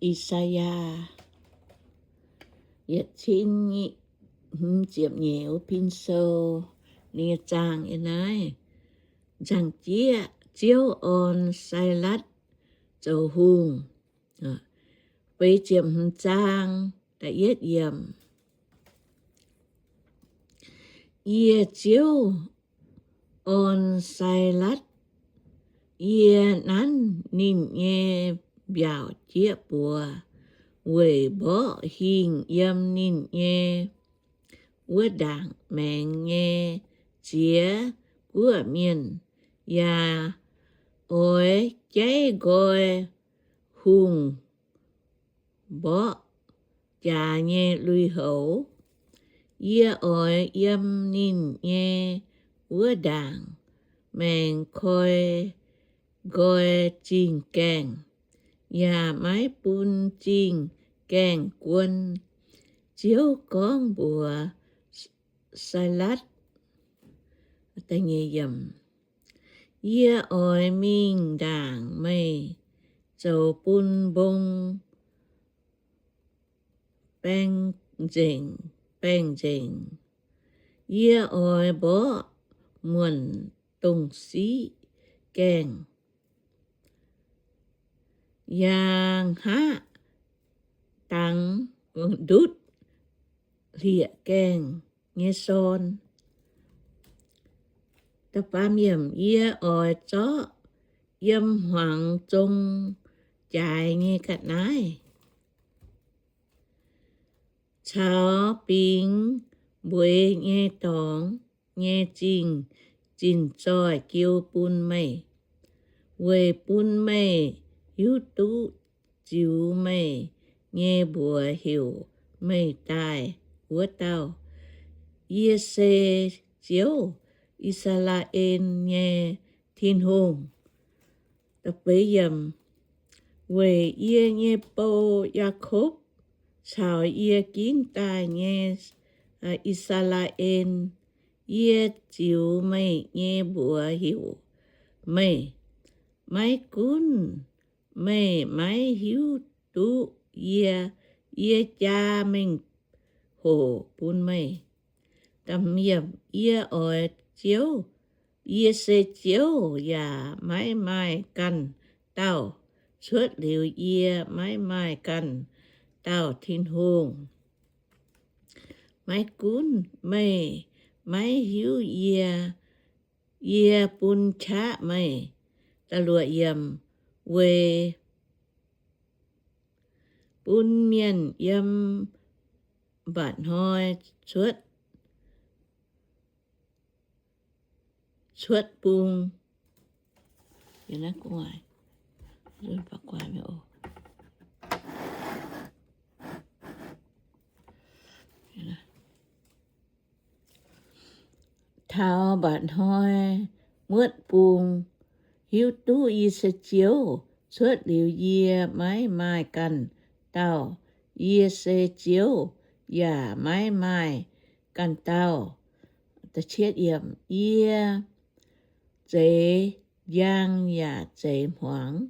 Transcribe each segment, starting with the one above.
I^saa^yaa yietc cin hmz ziepc nyeic wuov pin sou, ninh nyei zaang yiem naaiv. Nzangc-jieqv Ziouv orn Sailatv zoux hungh. Feix ziepc hmz zaang, da'yietv yiemc. Yie, Ziouv, orn Sailatv, yie nanv ninh nyei mbiaauc jieqv buoz weic mborqv hingh yiem ninh nyei wuov ndaangc maengx nyei ziex guoqv mienh, yaac oix jaiv nqoi hungh mborqv jaax nyei lui-houx. Yie oix yiem ninh nyei wuov ndaangc maengx koi nqoi zingh gaengh, yaac maiv bun zingh gaengh guon. Ziouv gorngv mbuox Sailatv, Yie oix mingh ndaangc meih zoux bun mbong baeng nzengc, baengh nzengc. Yie oix mborqv muonc dongh siqv gaengh, yaac hngaqv dangx ndutv hlieqv gaengh nyei sorn. Yie oix zorqv yiem hmuangx zong jaaix nyei ga'naaiv caux bingx mbueiz nyei dorngx nyei zingh zinh zoih jiu bun meih, weic bun meih hiuv duqv ziux meih nyei mbuox heuc meih daaih wuov dauh. Yie se Ziouv, I^saa^laa^en nyei Tin-Hungh. Weic yie nyei bou, Yaakopv, caux yie ginv daaih nyei I^saa^laa^en, yie ziux meih nyei mbuox heuc meih. Maiv gunv meih maiv hiuv duqv yie, yie jaa mengh hoc bun meih. Yie oix Ziouv, yie se Ziouv, yaac maiv maaih ganh dauh. Cuotv liuz yie maiv maaih ganh dauh Tin-Hungh. Maiv gunv meih maiv hiuv yie, yie bun qaqv meih. Weic bun mienh yiem mba'hnoi cuotv, cuotv bung. Taux mba'hnoi muotv bung, hiuv duqv yie se Ziouv. Cuotv liuz yie maiv maaih ganh dauh. Yie se Ziouv, yaac maiv maaih ganh dauh. Yie zeix njang yaac zeix hmuangx.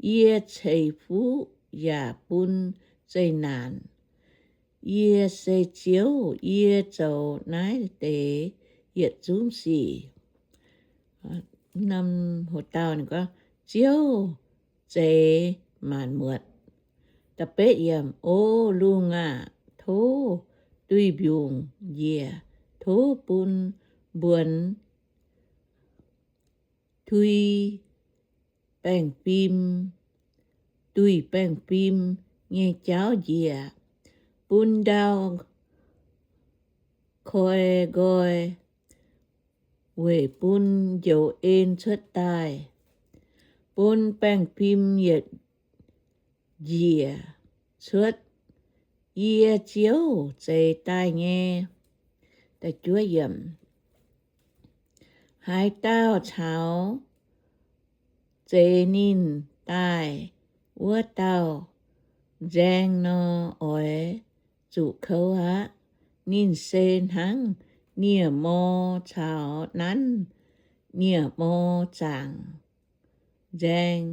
Yie ceix fuqv yaac bun zeqc naanc. Yie se Ziouv, yie zoux naaiv deix yietc zungv sic. Norm hoc dauh ninh gorngv, Ziouv zeix maanc muotc. Da'betv yiemc. O lungh aah! Tov duih mbiungc njiec. Tov bun mbuonx tui baengh fim, duih baengh fim nyei jauv njiec, bun ndau koi nqoi, weic bun njoux en cuotv daaih, bun baengh fim yietc njiec cuotv. Yie Ziouv zeix daaih nyei. Haaix dauh caux zeix ninh daaih wuov dauh nzaeng nor, oix zuqc kouv aqv. Ninh se hnangv nie-mor caux nanv nie-mor zaangc nzaeng.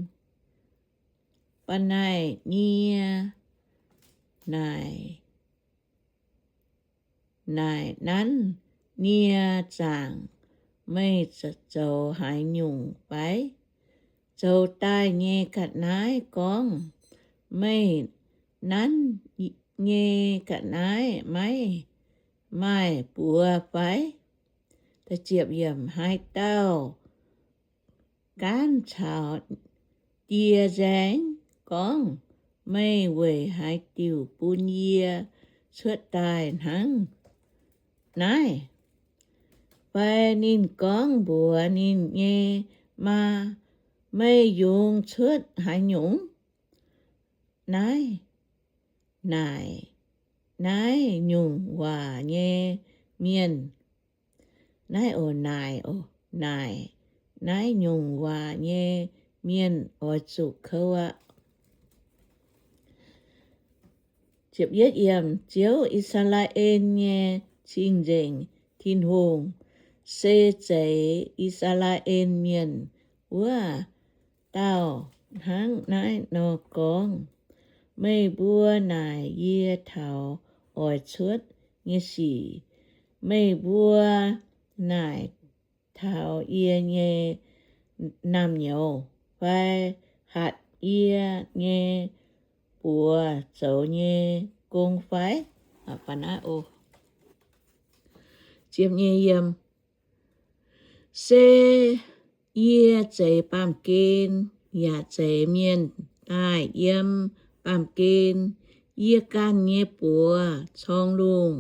Ba'naiv nie naaic, naaic nanv nie zaangc, meih zoux haaix nyungc fai? Zoux daaih nyei ga'naaiv gorngv, meih nanv nyei ga'naaiv maiv maaih buoz fai? Haaix dauh gaanv caux die nzaeng gorngv, meih weic haaix diuc bun yie cuotv daaih hnangv naaiv? Fai ninh gorngv mbuox ninh nyei maa, meih yungz cuotv haaix nyungc naaiv? Naaic naaiv nyungc waac nyei mienh, naaiv oc, naaic oc, naaic naaiv nyungc waac nyei mienh oix zuqc kouv aqv. Ziouv, I^saa^laa^en nyei Cing-Nzengc Tin-Hungh, se zeix I^saa^laa^en Mienh wuov dauh hnangv naaiv nor gorngv, meih mbuo naaic yie taux oix cuotv nyei sic, meih mbuo naaic taux yie nyei naamh nyouz fai hatc yie nyei buoz zoux nyei gong fai? Se yie zeix baamh gen yaac zeix mienh daaih yiem baamh gen. Yie ganh nyei buoz corng lungh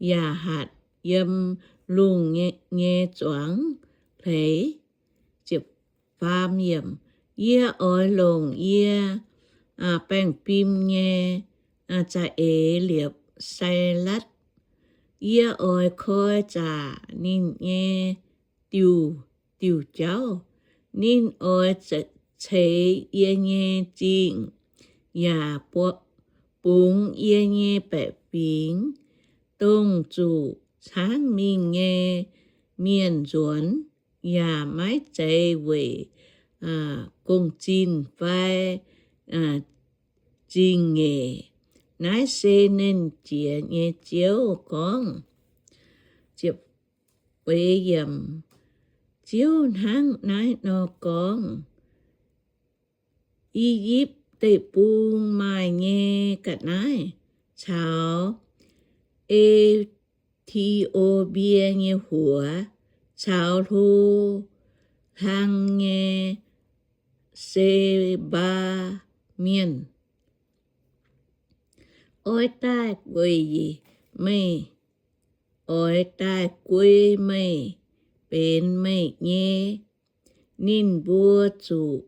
yaac hatc yiem lungh nyei zuangx hleix. Yie oix longc yie baengh fim nyei za'eix liepc Sailatv. Yie oix koi zaqc ninh nyei diuh, diuh jauv. Ninh oix ceix yie nyei zingh yaac bungx yie nyei baeqc fingx, dongh zuqc caangv mingh nyei mienh nzuonx, yaac maiv zeiz weic gong-zinh fai zingh nyeic. Naaiv se Nernh Jiex nyei Ziouv gorngv. Ziouv hnangv naaiv nor gorngv, I^yipv Deic-Bung maaih nyei ga'naaiv caux E^ti^o^mbie nyei huox caux hlo hlang nyei Se^mbaa Mienh oix daaih gueic meih, oix daaih guei meih benx meih nyei. Ninh mbuo zuqc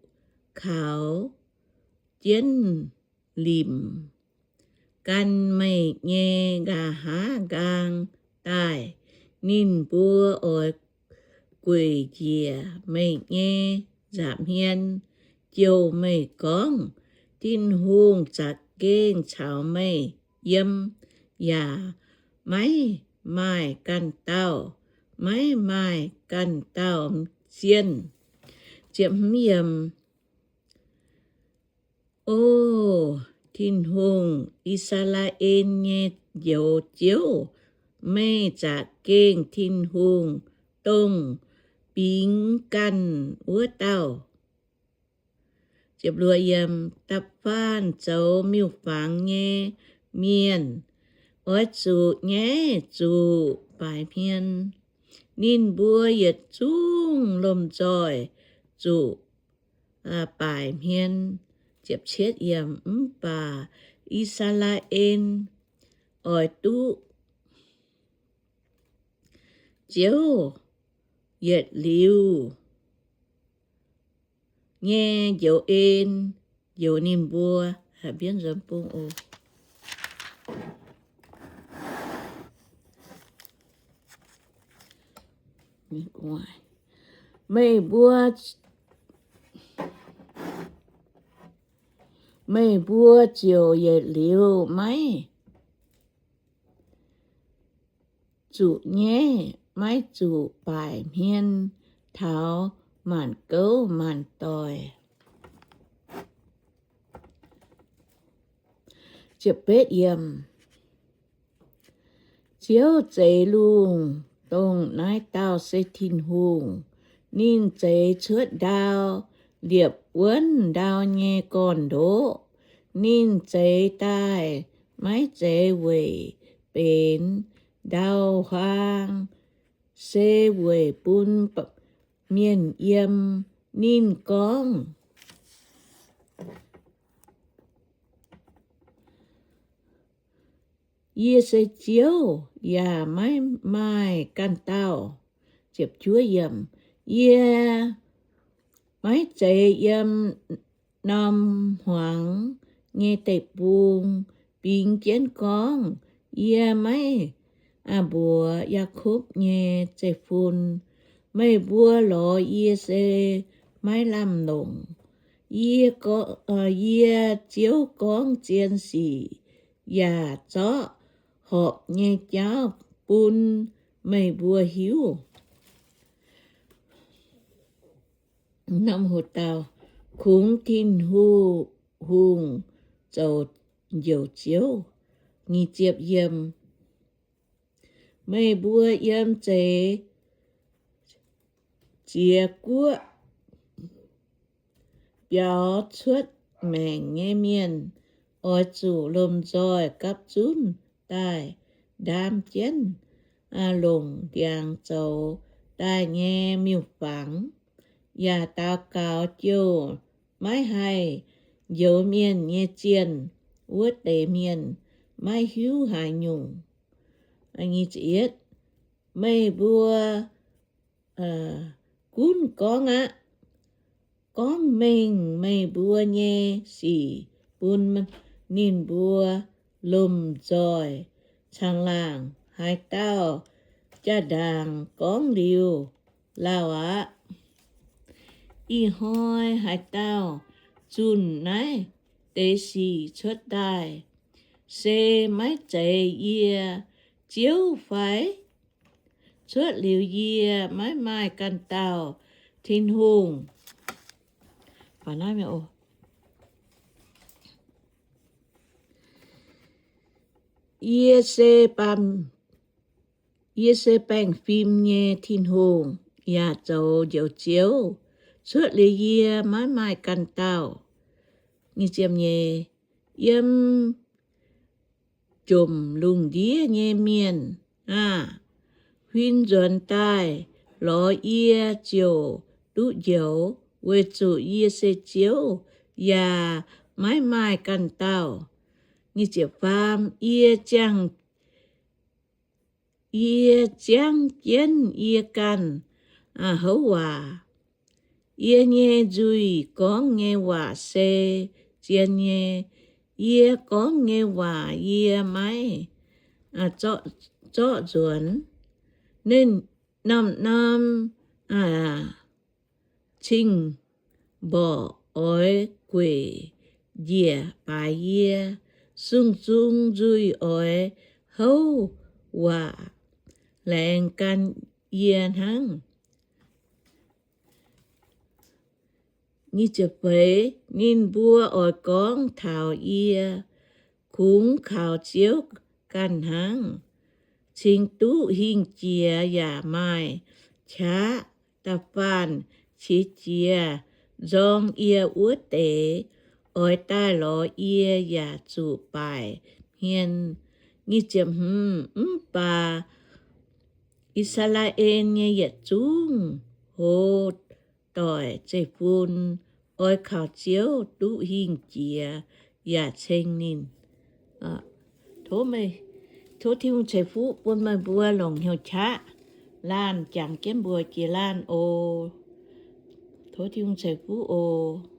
kaux jienv limc gan meih nyei nqa'haav nqaang daaih. Ninh mbuo oix gueic njiec meih nyei nza'hmien jouh meih gorngv, Tin-Hungh za'gengh caux meih yiem, yaac maiv maaih ganh dauh, maiv maaih ganh dauh sienh. O Tin-Hungh, I^saa^laa^en nyei Njoux Ziouv, meih za'gengh Tin-Hungh, dongh bingx ganh wuov dauh. Da'faanh zoux miuc-fangx nyei mienh oix zuqc nyaiv zuqc baaic hmien. Ninh mbuo yietc zungv lomh nzoih zuqc baaic hmien. Mv baac I^saa^laa^en oix duqv Ziouv yietc liuz nyei njoux en njoux ninh mbuo. Meih mbuo, meih mbuo ziouc yietc liuz maiv zuqc nyaiv, maiv zuqc baaic hmien taux maanc gouv maanc doic. Ziouv zeix lungh, dongh naaiv dauh se Tin-Hungh. Ninh zeix cuotv ndau liepc wuonv ndau nyei gorn-ndoqv. Ninh zeix daaih maiv zeiz weic benx ndau-huaang, se weic bun mienh yiem. Ninh gorngv, Yie se Ziouv, yaac maiv maaih ganh dauh. Yie maiv zeiz yiem norm hmuangx nyei deic-bung bingx jienv gorngv, Yie maiv mbuox Yaakopv nyei zeiv-fun, Meih mbuo lorz yie se maiv lamh longc. Yie, Ziouv, gorngv zien sic yaac zorqv horpc nyei jauv bun meih mbuo hiuv. Kungx Tin-Hungh zoux Njoux Ziouv. Meih mbuo yiem zeix ziex guoqv biaux cuotv maengc nyei mienh oix zuqc lomh nzoih gapv zunv daaih ndaam jienv longc ndiangx zoux daaih nyei miuc-fangx, yaac daux gaux jouh maiv haih njoux mienh nyei zienh. Wuov deix mienh maiv hiuv haaix nyungc. Meih mbuo gunv gorngv aqv. Gorngv mengh meih mbuo nyei sic bun ninh mbuo lomh nzoih caangh laangc. Haaix dauh jaa-ndaangc gorngv liuz lauh aqv. Ih hnoi haaix dauh zunh naaiv deix sic cuotv daaih, se maiv zeiz yie, Ziouv, fai? Cuotv liuz yie maiv maaih ganh dauh Tin-Hungh. Yie se baamh, yie se baengh fim nyei Tin-Hungh, yaac zoux Njoux Ziouv. Cuotv liuz yie maiv maaih ganh dauh. Yiem jomc lungh ndiev nyei mienh aah! Huin nzuonx daaih lorz yie ziouc duqv njoux, weic zuqc yie se Ziouv, yaac maiv maaih ganh dauh. Yie ziangv, yie ziangv jienv yie ganh houv waac. Yie nyei nzuih gorngv nyei waac se zien nyei. Yie gorngv nyei waac yie maiv zorqv nzuonx. Ninh norm-norm cing-mborqc oix gueic njiec baaix yie. Sung-zung nzuih oix houv waac laengz gan yie hnangv. Ninh mbuo oix gorngv taux yie, kungx kaux Ziouv ganh hnangv. Cingx duqv hingh jiex yaac maaih qaqv da'faanh qiex jiez nzorng yie wuov deix, oix daaih lorz yie yaac zuqc baaic hmien. Mv baac I^saa^laa^en nyei yietc zungv hoz doic zeiv-fun oix kaux Ziouv duqv hingh jiex yaac ceng ninh. Tov Tin-Hungh ceix fuqv bun meih mbuo longc hnyouv qaqv laanh jangx jienv mbuox jiex laanh oc. Tov Tin-Hungh ceix fuqv oc.